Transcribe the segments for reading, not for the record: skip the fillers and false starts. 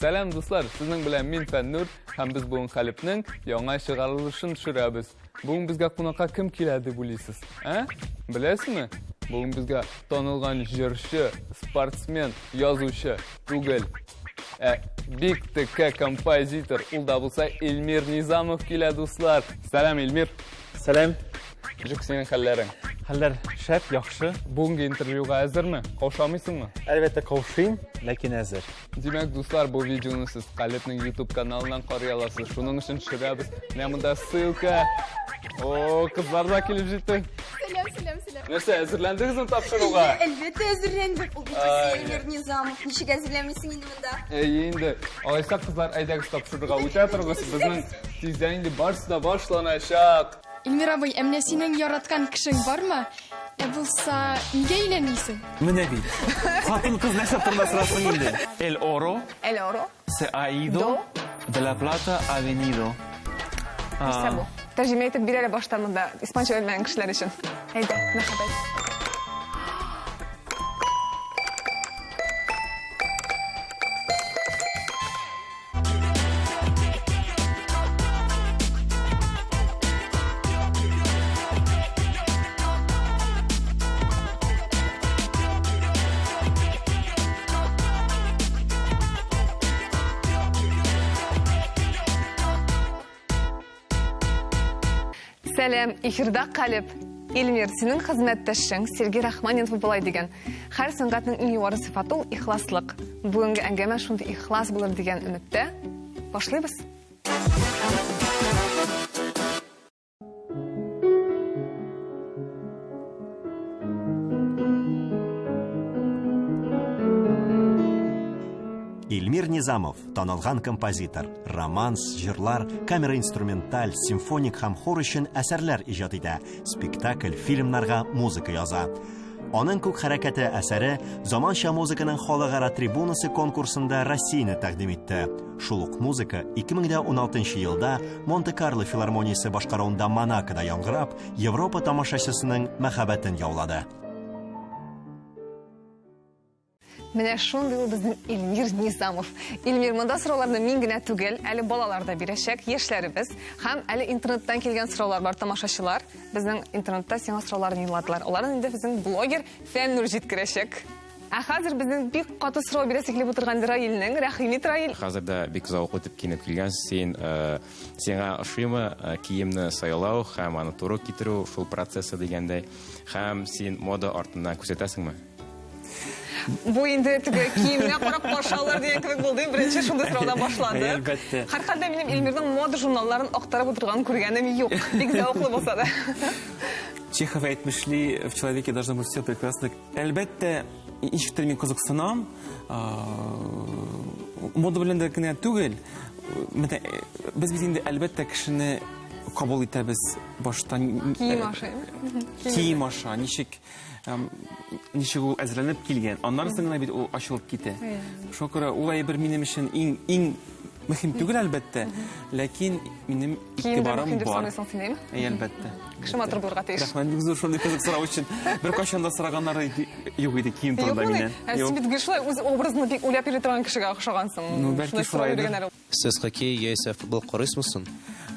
Сәлам, дуслар! Сезнең белән мин Фәннур һәм без бүген Калебнең яңа чыгарылышын төшерәбез. Бүген безгә кунакка кем килә дип уйлыйсыз? Ә? Беләсезме? Бүген безгә танылган җырчы, спортсмен, язучы түгел, ә бик текә композитор, ул да булса Эльмир Низамов килә, дуслар. Сәлам, Эльмир. Сәлам. Ничек синең хәлләрең? Хәлләр шәп, яхшы. Бүгенге интервьюга әзерме? Каушамыйсыңмы? Әлбәттә, каушыйм, ләкин әзер. Димәк, дуслар, бу видеоны сез Калебнең YouTube каналыннан карый аласыз. Шуның өчен төшерәбез. Менә монда ссылка. О, кызлар да килеп җитте. Сәлам, сәлам, сәлам. Нәрсә, әзерләндегезме тапшыруга? Әлбәттә әзерләндек. Ул бит Эльмир Низамов. Ничек әзерләмисең инде монда? Әйе инде. Алайса, кызлар, әйдәгез тапшыруга үтә торыгыз. Безнең тиздән инде барысы да башланачак. Илмир абый, ә менә синең яраткан кешең бармы? Ә булса, нигә өйләнмисең? Менә бит. Хатын-кыз нәрсә турында сорасың инде? El oro El oro. se ha ido de la plata ha venido. Нәрсә бу? Тәрҗемә итеп бир әле башта монда, испанча белмәгән кешеләр өчен. Әйдә, мәхәббәт. Сәлам, эфирда Калеб. Илмир, синең хезмәттәшең Сергей Рахманинов болай дигән. Һәр сәнгатьнең иң югары сыйфаты ул ихласлык. Бүгенге әңгәмә шундый ихлас булыр дигән өметтә. Башлыйбыз. Илмир Низамов, танылган композитор, романс, җырлар, камера-инструменталь, симфоник һәм хор өчен әсәрләр иҗат итә, спектакль, фильмнарга музыка яза. Аның Күк хәрәкәте әсәре заманча музыканың халыкара трибунасы конкурсында Россияне тәкъдим итте. Шул ук музыка 2016 елда Монте-Карло филармониясе башкаруында Монакода яңгырап, Европа тамашачысының мәхәббәтен яулады. Менә шундый ул безнең Илмир Низамов. Илмир, монда сорауларны мин генә түгел, әле балалар да бирәчәк, яшьләребез. Һәм әле интернеттан килгән сораулар бар, тамашачылар. Безнең интернетта сиңа сорауларны юлладылар. Аларны инде безнең блогер Фәннур җиткерәчәк. Ә хәзер безнең бик каты сорау бирәсе килеп утырган Раилнең, рәхим ит, Раил. Хәзер дә бик зәвыклы итеп киенеп килгәнсең син. Сиңа ошыймы киемне сайлау һәм аны туры китерү, шул процессы дигәндәй? Һәм син мода артыннан күзәтәсеңме? Бу инде теге киемгә карап каршы алыр дигән кебек булды. Беренче шундый сораудан башланды. Әлбәттә. Һәрхәлдә минем Илмирның мода журналларын актарып утырганын күргәнем юк. Бик зәвыклы булса да. Чехов әйтмешли, в человеке должно быть все прекрасно. Әлбәттә, ничектер мин кызыксынам. Мода белән дә генә түгел. Менә без бит инде әлбәттә кешене кабул итәбез башта. Кием аша. Кием аша, ничек ничек ул әзерләнеп килгән. Аннан соң гына бит ул ачылып китә. Шуңа күрә ул әйбер минем өчен иң иң мөһим түгел әлбәттә, ләкин минем игътибарым бар. Әй, әлбәттә. Кеше матур булырга тиеш. Рәхмәт бик зур шундый кызык сорау өчен. Беркайчан да сораганнары юк иде кием турында миннән. Ә син бит гел шулай үз образыңны бик уйлап йөри торган кешегә охшагансың. Ну, бәлки шулайдыр. Сез хоккей яисә футбол карыйсызмы соң?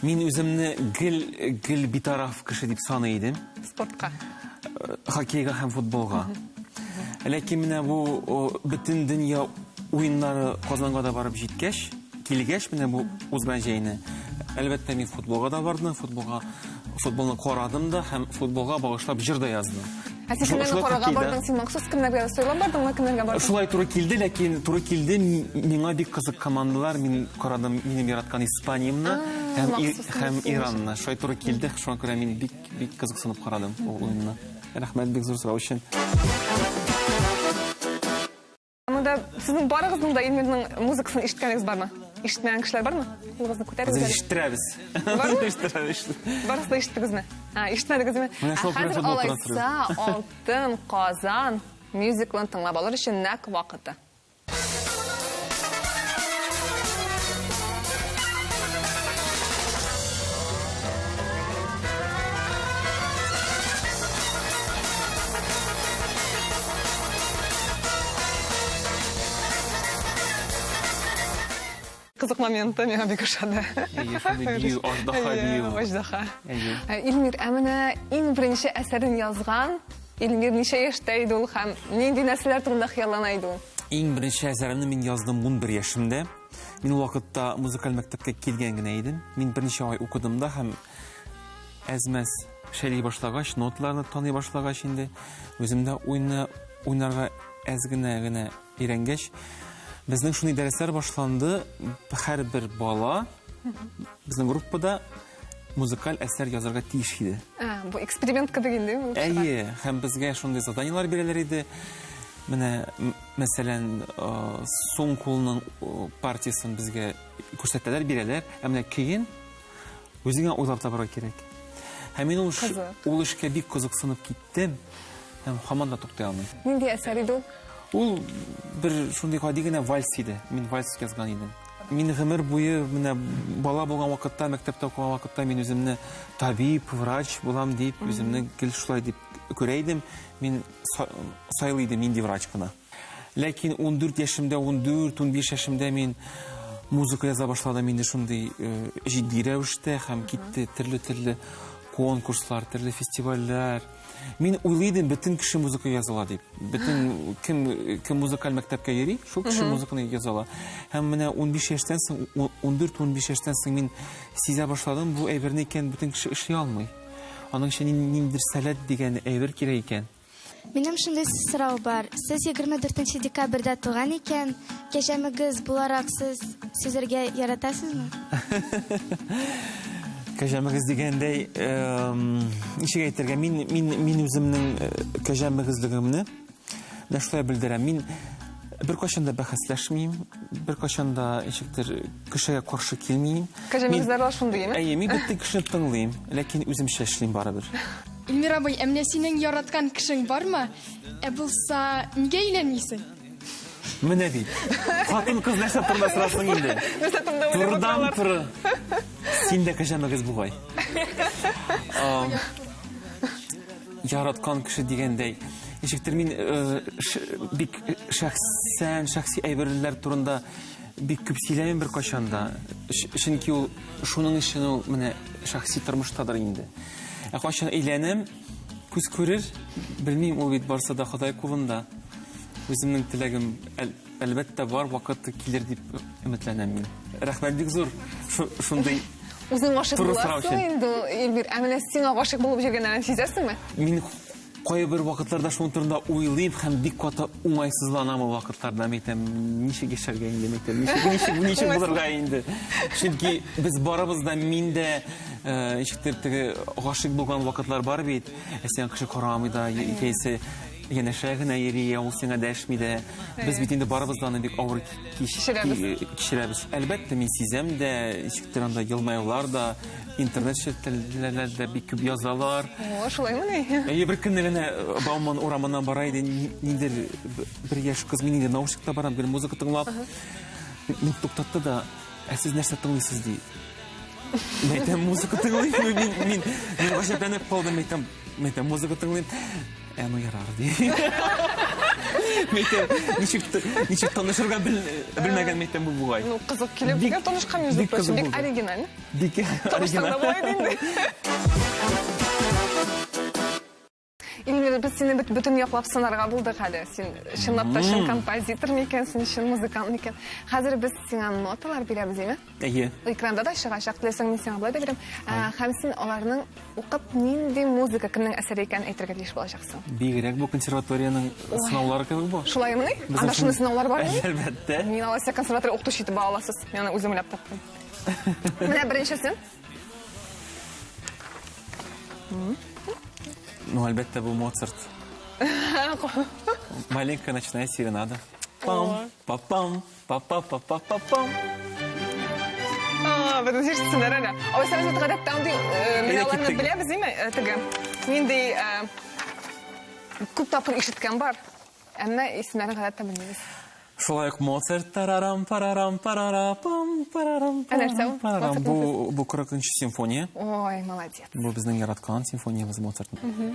Мин үземне гел гел битараф кеше дип саный идем. Спортка. Хоккейга һәм футболга. Ләкин менә бу бөтен дөнья уеннары Казанга да барып җиткәч, килгәч менә бу узган җәйне, әлбәттә, мин футболга да бардым, футболга футболны карадым да һәм футболга багышлап җыр да яздым. Ә син кемнәрне карарга бардың? Син махсус кемнәргә сайлап бардыңмы, кемнәргә бардың? Шулай туры килде, ләкин туры килде. Миңа бик кызык командалар. Мин карадым минем яраткан Испаниямне һәм һәм Иранны. Шулай туры килде. Шуңа күрә мин бик бик кызыксынып карадым ул уенны. Рәхмәт бик зур сорау өчен. Монда сезнең барыгызның да Илмирның музыкасын ишеткәнегез бармы? Ишетмәгән кешеләр бармы? Кулыгызны күтәрегез Без әле. ишеттерәбез. Бармы? Ишеттерәбез. Барыгыз да ишеттегезме? А, ишетмәдегезме? Менә шул Ә хәзер футбол алайса Алтын Казан мюзиклын тыңлап алыр өчен нәкъ вакыты. кызык моменты, миңа бик ошады. Әйе, шундый бию, аждаһа бию. Аждаһа. Әйе. Э, Илмир, ә менә иң беренче әсәрен язган Илмир ничә яшьтә иде ул һәм нинди нәрсәләр турында хыяллана иде ул? Иң беренче әсәремне мин яздым 11 яшемдә. Мин ул вакытта музыкаль мәктәпкә килгән генә идем. Мин берничә ай укыдым да һәм әз-мәз шәйли башлагач, ноталарны таный башлагач инде, үзем дә уйны уйнарга әз генә генә өйрәнгәч, безнең шундый дәресләр башланды. Һәрбер бала безнең группада музыкаль әсәр язарга тиеш иде. А, бу эксперимент кебек инде. Әйе, һәм безгә шундый заданиелар бирәләр иде. Менә, мәсәлән, суң кулның партиясен безгә күрсәтәләр, бирәләр. Ә менә көен үзеңә уйлап табарга кирәк. Һәм мин ул, ул эшкә бик кызыксынып киттем. Һәм һаман да туктый алмыйм. Нинди әсәр иде ул? Ул бер шундый гади генә вальс иде. Мин вальс язган идем. Мин гомер буе менә бала булган вакытта, мәктәптә укыган вакытта мин үземне табиб, врач булам дип, үземне гел шулай дип күрә идем. Мин сайлый идем нинди врач кына. Ләкин 14 яшемдә, 14-15 яшемдә мин музыка яза башладым инде шундый э, җитди рәвештә һәм китте төрле-төрле конкурслар, төрле фестивальләр. Мин уйлый идем, бөтен кеше музыка яза ала дип. Бөтен кем кем музыкаль мәктәпкә йөри, шул кеше музыканы яза ала. Һәм менә 15 яшьтән соң, 14-15 яшьтән соң мин сизә башладым, бу әйберне икән бөтен кеше эшли алмый. Аның өчен ниндидер сәләт дигән әйбер кирәк икән. Минем шундый сорау бар. Сез 24 декабрьдә туган икән, кәҗәмегез буларак сез сөзәргә яратасызмы? Кәҗәмегез дигәндәй, ничек әйтергә, мин, мин, мин үземнең э, кәҗәмегезлегемне менә шулай белдерәм. Мин беркайчан да бәхәсләшмим, беркайчан да ничектер кешегә каршы килмим. Кәҗәмегезләр бар шундый, әйеме? Әйе, мин бөтен кешене тыңлыйм, ләкин үземчә эшлим барыбер. Илмир абый, ә менә синең яраткан кешең бармы? Ә булса, нигә өйләнмисең? Менә бит. Хатын-кыз нәрсә турында сорасың инде? Нәрсә турында уйлап Турыдан утыралар? туры. Син дә кәҗәмегез бугай. Яраткан кеше дигәндәй, ничектер мин э, бик шәхсән, шәхси әйберләр турында бик күп сөйләмим беркайчан да. Чөнки ул шуның өчен ул менә шәхси тормыштадыр инде. Ә кайчан әйләнәм, Күз күрер, белмим, ул бит барсы да Ходай кулында. Үземнең теләгем, әлбәттә, бар, вакыты килер дип өметләнәм мин. Рәхмәт бик зур, шундый Үзең гашыйк буласың инде, Эльмир. Ә менә сиңа гашыйк булып йөргәннәрен сизәсеңме? Мин кайбер вакытларда шуның турында уйлыйм һәм бик каты уңайсызланам ул вакытларда. Мин әйтәм, ничек яшәргә инде, мин әйтәм, ничек, ничек, ничек булырга инде. Чөнки без барыбыз да, мин дә, Э, ничектер теге гашыйк булган вакытлар бар бит. Ә сиңа кеше карамый да, яисә янәшә генә йөри, ә ул сиңа дәшми дә. Без бит инде барыбыз да аны бик авыр кичерәбез. Әлбәттә, мин сизәм дә, ничектер анда елмаюлар да, интернет челтәрләрдә бик күп язалар. О, шулаймыни? Әйе, бер көнне генә э, Бауман урамыннан бара иде, ниндидер бер яшь кыз, мин инде наушникта барам, гел музыка тыңлап. Мине туктатты да, ә сез нәрсә тыңлыйсыз, ди. Мин әйтәм, музыка тыңлыйм. Мин, мин, мин гаҗәпләнеп калдым, әйтәм, мин әйтәм, музыка тыңлыйм. Ә, ну ярар, ди. Мин әйтәм, ничек, ничек танышырга бел, белмәгән, мин әйтәм, бу бугай. Ну, кызык килеп, бик танышкан, между прочим, бик оригиналь. Бик оригиналь. Танышсаң да була иде инде. Илмир, без сине бит бөтен яклап сынарга булдык әле. Син чынлап та чын композитор микәнсең, чын музыкант микән? Хәзер без сиңа ноталар бирәбез, әйме? Әйе. Экранда да чыгачак, теләсәң мин сиңа болай да бирәм. Һәм син аларның укып нинди музыка кемнең әсәре икәнен әйтергә тиеш булачаксың. Бигрәк бу консерваториянең сынаулары кебек бу. Шулаймыни? Анда шундый сынаулар бармы? Әлбәттә. Мин алайса консерватория укытучы итеп ала аласыз. Мин аны үзем уйлап таптым. Менә беренчесе. Ну, әлбәттә, бу Моцарт. Маленькая ночная серенада. Пам, па-пам, па-па-па-па-па-пам. Безнең җырчысыннар әле. Алайса без бит гадәттә андый менә аларны беләбез, димме? Теге нинди күп тапкыр ишеткән бар. Әмма исемнәрен гадәттә белмибез. Шулай ук Моцарт тарарам парарам парара пам парарам Ә нәрсә ул? парарам. Бу бу 40 симфония. Ой, молодец. Бу безнең яраткан симфониябез Моцартның.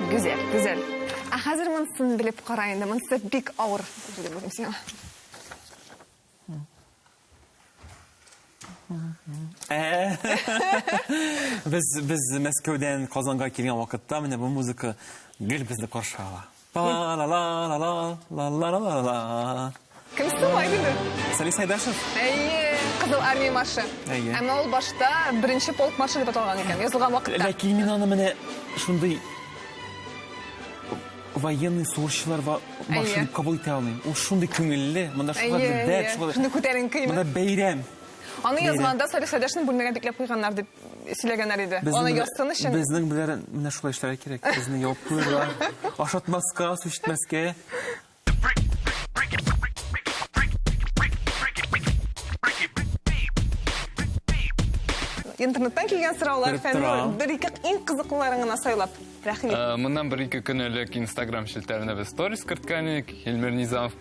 Гүзәл, гүзәл. Ә хәзер монысын белеп кара инде. Монысы бик авыр дип уйлыйм сиңа. Ә. Без без Мәскәүдән Казанга килгән вакытта менә бу музыка гел безне каршы ала. Ла ла ла ла ла ла ла ла ла ла. Кем сымай диде? Салих Сайдашев. Әйе, Кызыл армия маршы. Әйе. Әмма ул башта беренче полк маршы дип аталган икән, язылган вакытта. Ләкин мин аны менә шундый военный сугышчылар маршы дип кабул итә алмыйм. Ул шундый күңелле, монда шулай дәрт, шулай. Шундый күтәренке. Монда бәйрәм. Аны язганда Салих Сайдашевны бүлмәгә бикләп куйганнар дип сөйләгәннәр иде. Аны язсын өчен. Безнең белән менә шулай эшләргә кирәк. Безне ябып куярга, ашатмаска, су эчертмәскә. Интернеттан килгән сораулар, Фәннур, бер-ике иң кызыклыларын гына сайлап, рәхим ит. Э, моннан бер-ике көн элек Инстаграм челтәренә без сторис керткән идек, Илмир Низамов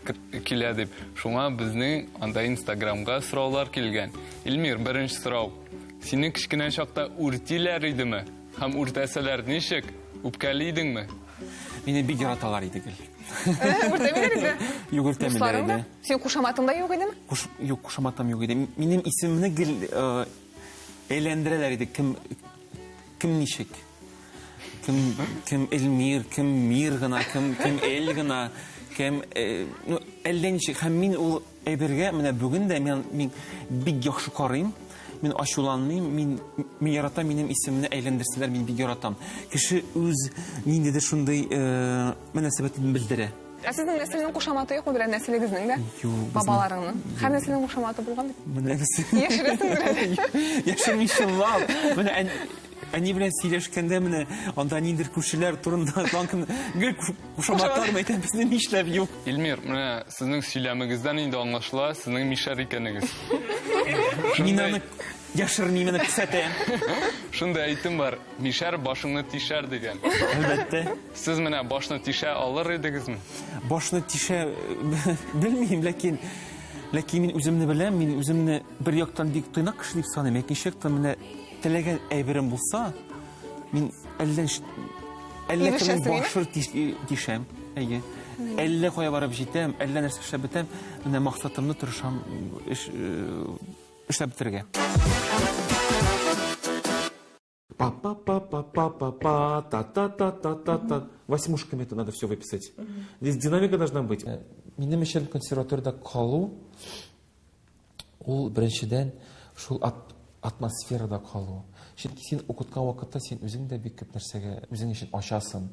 килә дип. Шуңа безнең анда Инстаграмга сораулар килгән. Илмир, беренче сорау. Сине кечкенә чакта үртиләр идеме? Һәм үртәсәләр ничек? Үпкәли идеңме? Мине бик яраталар иде гел. Үртәмиләр иде? Юк, үртәмиләр иде. Синең кушаматың да юк идеме? Куш, юк, кушаматым юк иде. Минем исемемне гел э, әйләндерәләр иде. Кем кем ничек? Кем кем Эльмир, кем Мир гына, кем кем Эль гына, кем э, ну, әллә ничек. Һәм мин ул Әйбергә менә бүген дә мин, мин бик яхшы карыйм. Мин ачуланмыйм, мин, мин яратам, минем исемне әйләндерсәләр, мин бик яратам. Кеше үз ниндидер шундый э, мөнәсәбәтен белдерә. Ә сезнең нәселнең кушаматы юкмы берәр нәселегезнең дә? Юк. безнең- Бабаларыңның. Һәр нәселнең кушаматы булган бит. Менә без. Яшерәсеңдер әле. Яшерми чынлап. Менә ән- әни белән сөйләшкәндә менә анда ниндидер күршеләр турында тагын кем гел кушаматлар әйтәм, безнең нишләп юк. Илмир, менә Сезнең сөйләмегездән инде аңлашыла, сезнең мишәр икәнегез. Мин аны яшермим, аны күрсәтәм. Шундый әйтем бар, мишәр башыңны тишәр дигән. Әлбәттә. Сез менә башны тишә алыр идегезме? Башны тишә белмим, ләкин ләкин мин үземне беләм, мин үземне бер яктан бик тыйнак кеше дип саныйм, икенче яктан менә теләгән әйберем булса, Мин әллә әллә кемнең башын тишәм. Әйе. Әллә кая барып җитәм, әллә нәрсә эшләп бетәм. Менә максатымны тырышам эш, эшләп бетерергә. Па па па па па па па та та та та та та. Восьмушками это надо все выписать. Здесь динамика должна быть. Минем өчен консерваториядә калу Ул беренчедән шул атмосферада калу. Чөнки син укыткан вакытта син үзең дә бик күп нәрсәгә үзең өчен ачасың.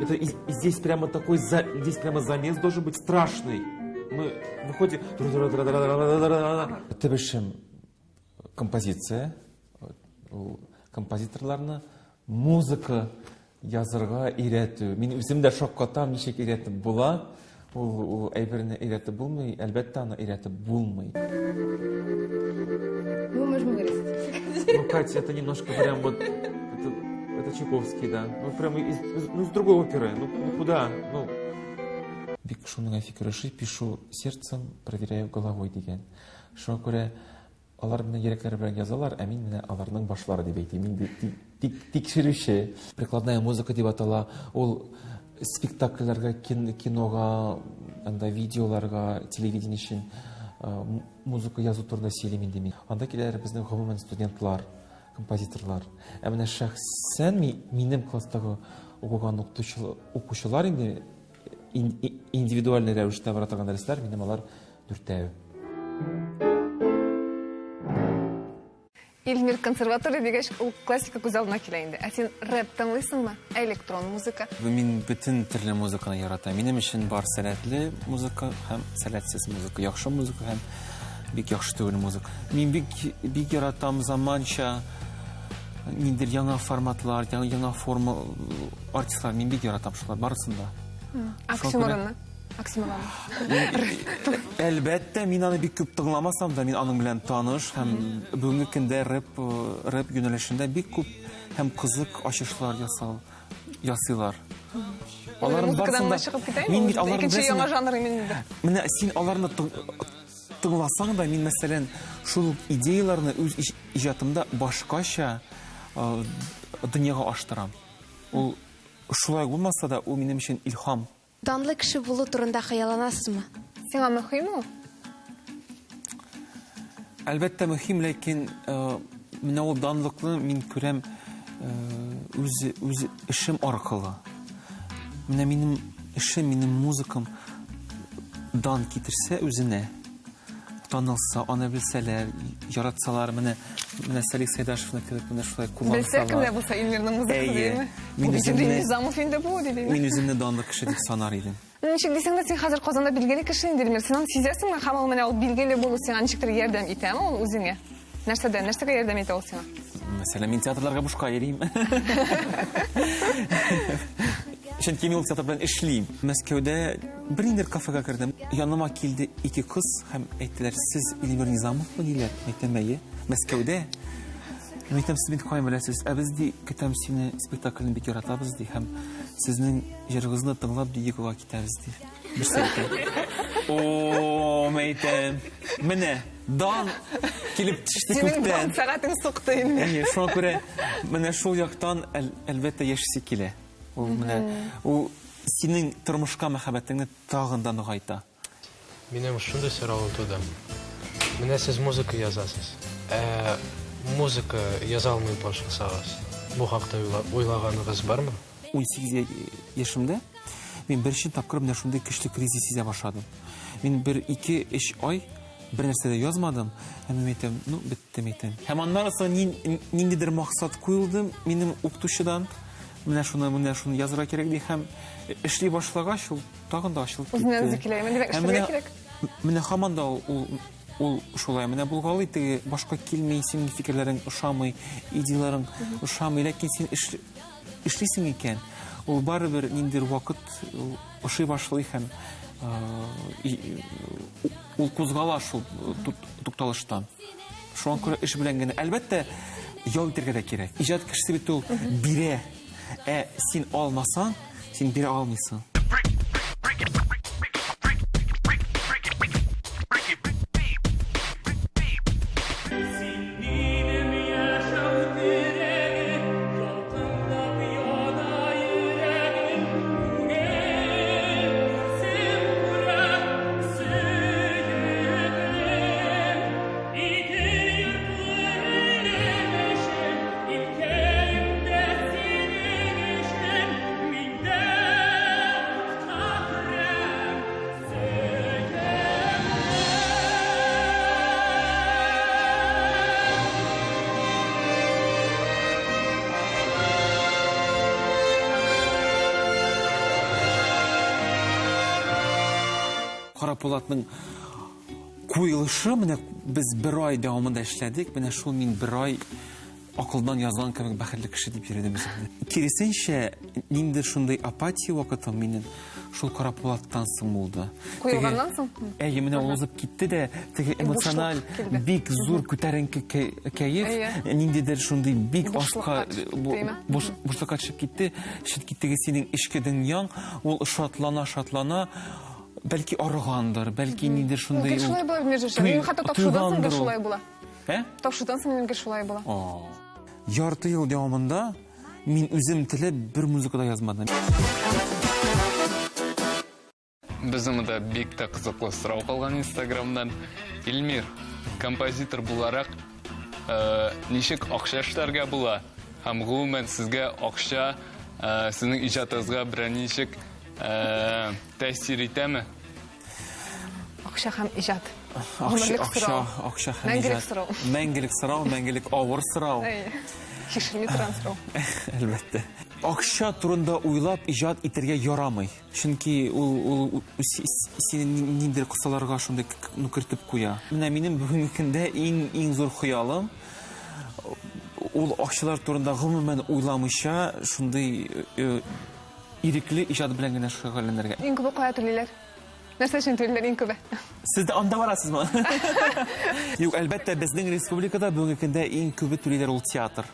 Это и, и здесь прямо такой, за, здесь прямо замес должен быть страшный. Мы выходим... Төп эшем композиция. Ул композиторларны музыка язырга өйрәтү. Мин үзем дә шаккатам, ничек өйрәтеп була. Ул, ул әйберне өйрәтеп булмый, әлбәттә, аны өйрәтеп булмый. Мы можем вырезать. Ну, Катя, это немножко прям вот... Это, это Чайковский, да. Ну, прям из, ну, из другой оперы. Ну, ну куда? Ну... Бик шуның фикер ошый, пишу сердцем, проверяю головой дигән. Шуңа күрә Алар менә йөрәкләре белән язалар, ә мин менә аларның башлары дип әйтим. Мин тик тикшерүче. Прикладная музыка дип атала. Ул спектакльләргә, кинога, анда видеоларга, телевидение өчен музыка язу турында сөйлим инде мин. Анда киләләр безнең гомумән студентлар, композиторлар. Ә менә шәхсән минем класстагы укыган укучылар инде индивидуальный рәвештә бара торган дәресләр, минем алар Дүртәү. Илмир, консерватория дигәч, ул классика күз алдына килә инде. Ә син рэп тыңлыйсыңмы? Ә электрон музыка? Мин бөтен төрле музыканы яратам. Минем өчен бар сәләтле музыка һәм сәләтсез музыка, яхшы музыка һәм бик яхшы түгел музыка. Мин бик бик яратам заманча ниндидер яңа форматлар, яңа, яңа форма артистлар. Мин бик яратам шулар барысын да. Оксюморонны? Оксюморон. Әлбәттә, мин аны бик күп тыңламасам да, мин аның белән таныш һәм бүгенге көндә рэп рэп юнәлешендә бик күп һәм кызык ачышлар ясал ясыйлар. Аларның барысын да чыгып китә мин бит аларны икенче яңа жанр именно. Менә син аларны тыңласаң да, мин мәсәлән, шул ук идеяларны үз иҗатымда башкача дөньяга аштырам. Ул шулай булмаса да, ул минем өчен илһам. Әлбәттә, мөһим, ләкин менә ул данлыкны мин күрәм үз үз эшем аркылы. Менә минем эшем, минем музыкам дан китерсә үзенә, танылса, аны белсәләр, яратсалар, менә менә Салих Сайдашевны кебек менә шулай куллансалар. Белсә кемдә булса Илмирның музыкасы димме? Мин үземне Низамов инде бу дип. Мин үземне данлы кеше дип санар идем. Ничек дисәң дә, син хәзер Казанда билгеле кеше инде, Эльмир. Син аны сизәсеңме? Һәм ул менә ул билгеле булу сиңа ничектер ярдәм итәме ул үзеңә? Нәрсәдә, нәрсәгә ярдәм итә ул сиңа? Мәсәлән, мин театрларга бушка йөрим. Чөнки мин ул театр белән эшлим. Мәскәүдә бернинди кафега кердем. Яныма килде ике кыз һәм әйттеләр, сез Эльмир Низамовмы диләр? Әйтәм, әйе. Мәскәүдә. Мин әйтәм, сез бит каян беләсез? Ә без ди, көтәм сине, спектакльне бик яратабыз ди һәм сезнең Җырыгызны тыңлап Диегога китәбез ди. Берсе әйтә. О, мәйтәм. Менә дан килеп төште Синең күктән. дан сәгатең сукты инде. Әйе, шуңа күрә менә шул яктан әлбәттә яшисе килә. Ул менә ул синең тормышка мәхәббәтеңне тагын да ныгайта. Минем шундый соравым туды. Менә сез музыка язасыз. Ә музыка яза алмый башласагыз, бу хакта уйлаганыгыз бармы? 18 яшемдә мин беренче тапкыр менә шундый көчле кризис сизә башладым. Мин бер, ике, өч ай бер нәрсә дә язмадым. Һәм мин әйтәм, ну, беттем әйтәм. Һәм аннары соң ниндидер максат куелды минем укытучыдан. Менә шуны, менә шуны язырга кирәк ди һәм эшли башлагач, ул тагын да ачылып китте. Үзеннән үзе килә, димәк, эшләргә кирәк. Менә һаман да ул ул шулай. Менә булгалый теге башка килми, синең фикерләрең ошамый, идеяларың ошамый, ләкин син эшлисең икән, ул барыбер ниндидер вакыт ошый башлый һәм ул кузгала шул тукталыштан. Шуңа күрә эш белән генә, әлбәттә, ял итәргә дә кирәк. Иҗат кешесе бит ул бирә. Ә син алмасаң, син бирә алмыйсың. Кара Пулатның куелышы менә без бер ай дәвамында эшләдек. Менә шул мин бер ай акылдан язган кебек бәхетле кеше дип йөрдем үземне. Киресенчә, ниндидер шундый апатия вакытым минем шул Кара Пулаттан соң булды. Куелганнан соң? Әйе, менә ул узып китте дә, теге эмоциональ бик зур күтәренке кәеф, ниндидер шундый бик аска бушлыкка төшеп китте. Чөнки теге синең эчке дөньяң, ул шатлана, шатлана, бәлки арыгандыр, бәлки ниндидер шундый Гел шулай була, Мирҗиша. Минем хәтта тапшырудан соң гел шулай була. Ә? Тапшырудан соң минем гел шулай була. Ярты ел дәвамында мин үзем теләп бер музыка да язмадым. Безнең монда бик тә кызыклы сорау калган Инстаграмнан. Илмир, композитор буларак, э, ничек акча эшләргә була? Һәм гомумән сезгә акча э, сезнең иҗатыгызга берәр ничек э, тәэсир итәме? Акча һәм иҗат. Акча, акча, акча һәм Мәңгелек сорау. Мәңгелек сорау, мәңгелек авыр сорау. Чишелми торган сорау. Әлбәттә. Акча турында уйлап иҗат итәргә ярамый. Чөнки ул ул сине ниндидер кысаларга шундый ну кертеп куя. Менә минем бүгенге көндә иң иң зур хыялым ул акчалар турында гомумән уйламыйча шундый э, ирекле иҗат белән генә шөгыльләнергә. Иң күбе кая түлиләр? Нәрсә өчен түлиләр иң күбе? Сез дә анда барасызмы? Юк, әлбәттә, безнең республикада бүгенге көндә иң күбе түлиләр ул театр.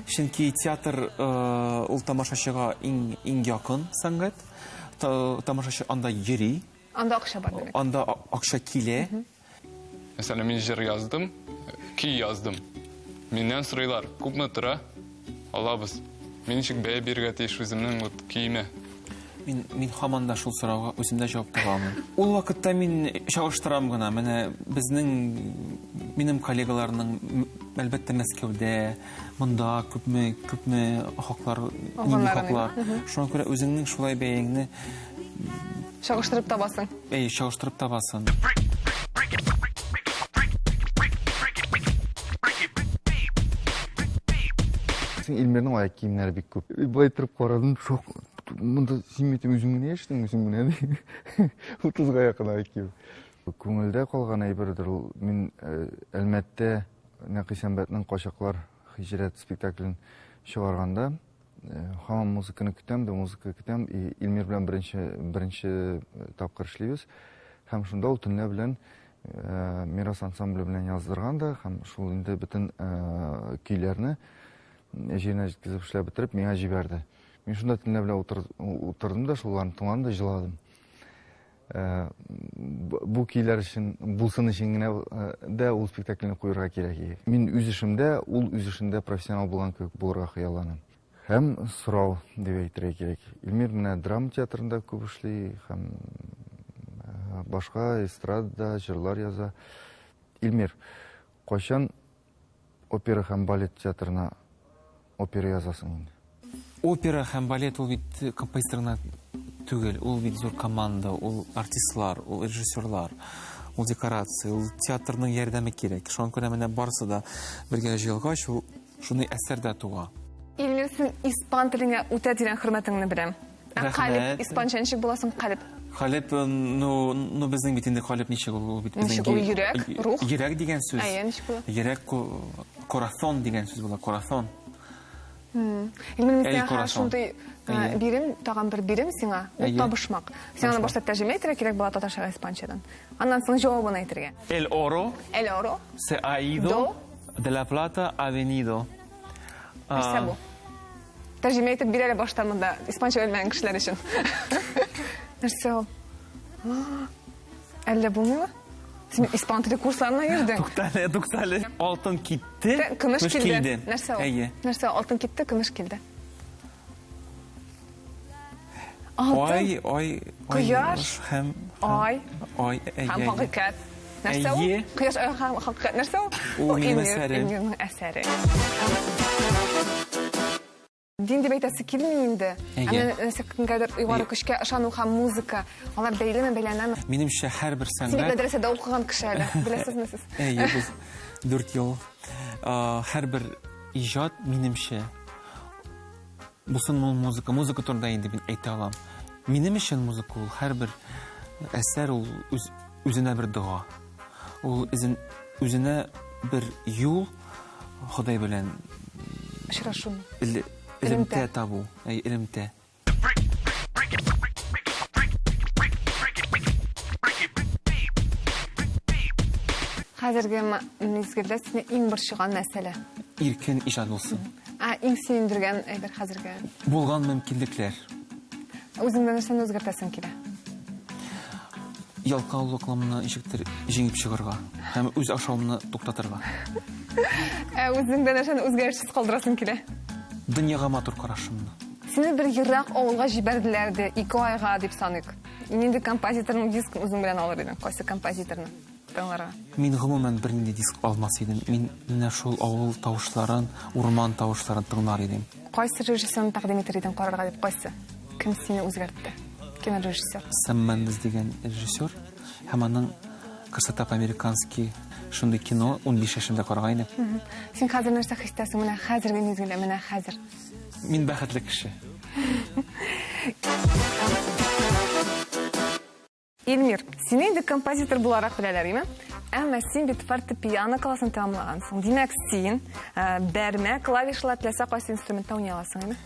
Чөнки театр э, ул тамашачыга иң иң якын сәнгать. Тамашачы анда йөри. Анда акча бар димәк. Анда акча килә. Мәсәлән, мин җыр яздым, көй яздым. Миннән сорыйлар, күпме тора? Алабыз. Мин ничек бәя бирергә тиеш үземнең вот көемә? Мин, мин һаман да шул сорауга үзем дә җавап таба алмыйм. Ул вакытта мин чагыштырам гына. Менә безнең Минем коллегаларның, әлбәттә, Мәскәүдә, монда күпме, күпме хаклар, нинди хаклар. Шуңа күрә үзеңнең шулай бәяңне чагыштырып табасың. Әй, чагыштырып табасың. Илмирның аяк киемнәре бик күп. Былай торып карадым, шок. Монда син бит үзең генә яшьтең, үзең генә. 30-га якын аяк кием. Күңелдә калган әйбердер ул. Мин э, Әлмәттә Нәкый Сәнбәтнең Качаклар хиҗрәт спектаклен чыгарганда э, һаман музыканы көтәм дә музыка көтәм. И Илмир белән беренче беренче э, тапкыр эшлибез. Һәм шунда ул төнлә белән э, Мирас ансамбле белән яздырган да һәм шул инде бөтен э, көйләрне җиренә җиткезеп эшләп бетереп миңа җибәрде. Мин шунда төнлә белән утырдым да шуларны тыңладым да җыладым. Э, бу көйләр өчен булсын өчен генә э, дә ул спектакльне куярга кирәк иде. Мин үз эшемдә, ул үз эшендә профессионал булган кебек булырга хыялланам. Һәм сорау дип әйтергә кирәк. Илмир менә драма театрында күп эшли һәм э, башка эстрадада җырлар яза. Илмир, кайчан Опера һәм балет театрына опера язасың инде. Опера һәм балет ул бит композитор гына түгел, ул бит зур команда, ул артистлар, ул режиссерлар, ул декорация, ул театрның ярдәме кирәк. Шуңа күрә менә барысы да бергә җыелгач, ул шундый әсәр дә туа. Илмир, син испан телеңә үтә тирән хөрмәтеңне беләм. Ә калеб, испанча ничек була соң калеб? Калеб, э, ну, ну безнең бит инде калеб ничек ул, ул бит безнең. Ничек ул йөрәк, рух? Йөрәк дигән сүз. Әйе, ничек була? Йөрәк corazón дигән сүз була, corazón. Илмир, мин сиңа хәзер шундый э, бирем, тагын бер бирем сиңа, ул табышмак. Сиңа аны башта тәрҗемә итәргә кирәк була татарчага испанчадан. Аннан соң җавабын әйтергә. El oro. El oro. Se ha ido. De la plata ha venido. Нәрсә бу? Тәрҗемә итеп бир әле башта монда испанча белмәгән кешеләр өчен. Нәрсә ул? Әллә булмыймы? Син испан теле курсларына йөрдең. Туктале, туктале. Алтын китте, көмеш килде. Нәрсә ул? Әйе. Нәрсә алтын китте, көмеш килде. Алтын. Ай, ай, кояш һәм ай. Ай, һәм хакыйкать. Нәрсә ул? Кояш, ай һәм хакыйкать нәрсә ул? Ул минем әсәрем. Илмирның әсәре. Дин дип әйтәсе килми инде. Әмма нәрсә кемгәдер югары көчкә ышану һәм музыка, алар бәйлеме, бәйләнәме? Минемчә, һәрбер сәнгать... Син бит мәдрәсәдә укыган кеше әле, беләсезме сез? Әйе, без 4 ел. Һәрбер иҗат, минемчә, Булсын ул музыка, музыка турында инде мин әйтә алам. Минем өчен музыка ул һәрбер әсәр ул үз, үзенә бер дога. Ул үзен, үзенә бер юл Ходай белән очрашу. Элемтә табу, әй, элемтә. Хәзерге мизгелдә сине иң борчыган мәсьәлә? Иркен иҗат булсын. Ә иң сөендергән әйбер хәзерге? Булган мөмкинлекләр. Үзеңдә нәрсәне үзгәртәсең килә? Ялкаулыклымны ничектер җиңеп чыгарга һәм үз ашавымны туктатырга. Ә үзеңдә нәрсәне үзгәрешсез калдырасың килә? Дөньяга матур карашымны. Сине бер ерак авылга җибәрделәр ди, ике айга дип саныйк. Нинди композиторның дискын үзең белән алыр идең? Кайсы композиторны? Тыңларга. Мин гомумән бернинди диск алмас идем. Мин менә шул авыл тавышларын, урман тавышларын тыңлар идем. Кайсы режиссерны тәкъдим итер идең карарга дип, кайсы? Кем сине үзгәртте? Кинорежиссер. Сэм Мендес дигән режиссер һәм аның Красота по-американски шундый кино 15 яшемдә караган идем. Син хәзер нәрсә хис итәсең? Менә хәзерге мизгелдә, менә хәзер. Мин бәхетле кеше. Илмир, сине инде композитор буларак беләләр, име? Әмма син бит фортепиано классын тәмамлагансың. Димәк, син э, бәрмә клавишалар теләсә кайсы инструментта уйный аласың, име?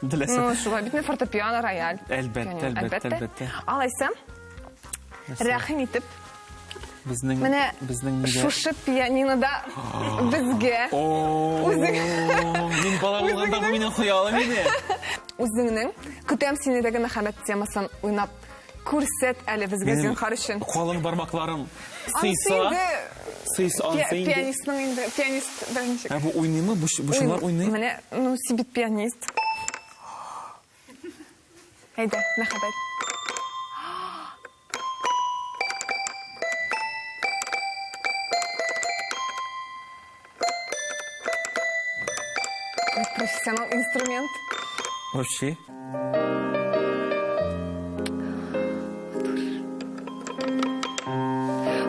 Теләсә. Ну, шулай бит, фортепиано, рояль. Әлбәттә, әлбәттә, әлбәттә. Алайса, рәхим итеп, Безнең Менә безнең нигә шушы пианинода безгә үзең Мин бала булганда бу минем хыялым иде. Үзеңнең көтәм сине дәге мәхәббәт темасын уйнап күрсәт әле безгә зинһар өчен. Калын бармакларым сыйса. Сыйса ансы инде. Пианистның инде, пианист бер ничек. Ә бу уйныймы? Бу шулар уйный? Менә, ну, син бит пианист. Әйдә, мәхәббәт. Профессионал инструмент. Вообще.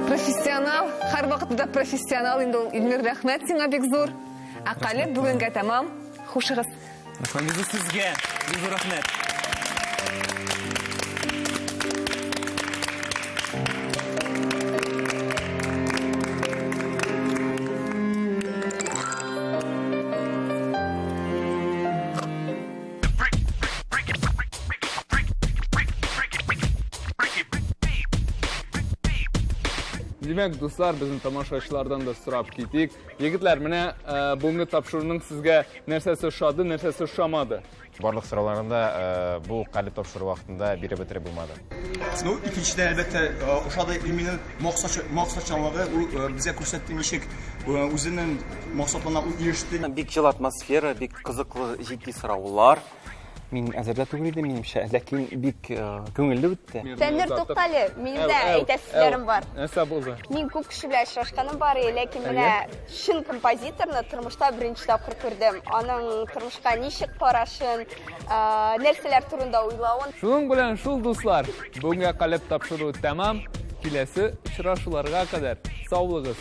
Профессионал, һәрвакытта да профессионал инде ул. Илмир, рәхмәт сиңа бик зур. Ә калеб бүгенгә тәмам. Хушыгыз. Рәхмәт сезгә. Бик зур рәхмәт. Димәк, дуслар, безнең тамашачылардан да сорап китик. Егетләр, менә э, бүгенге тапшыруның сезгә нәрсәсе ошады, нәрсәсе ошамады? Барлык сорауларны да э, бу калеб тапшыру вакытында биреп бетереп булмады. Ну, икенчедән, әлбәттә, э, ошады Илминең максатчанлыгы, ул э, безгә күрсәтте ничек үзенең максатларына ул иреште. Бик җылы атмосфера, бик кызыклы, җитди сораулар. Мин әзер дә түгел идем, минемчә, ләкин бик э, күңелле үтте. Фәннур, туктале, минем дә әйтәсе сүзләрем бар. Нәрсә булды? Мин күп кеше белән очрашканым бар, ләкин менә чын композиторны тормышта беренче тапкыр күрдем. Аның тормышка ничек карашын, э, нәрсәләр турында уйлавын. Шуның белән шул, дуслар, бүгенгә калеб тапшыру тәмам. Киләсе очрашуларга кадәр саулыгыз.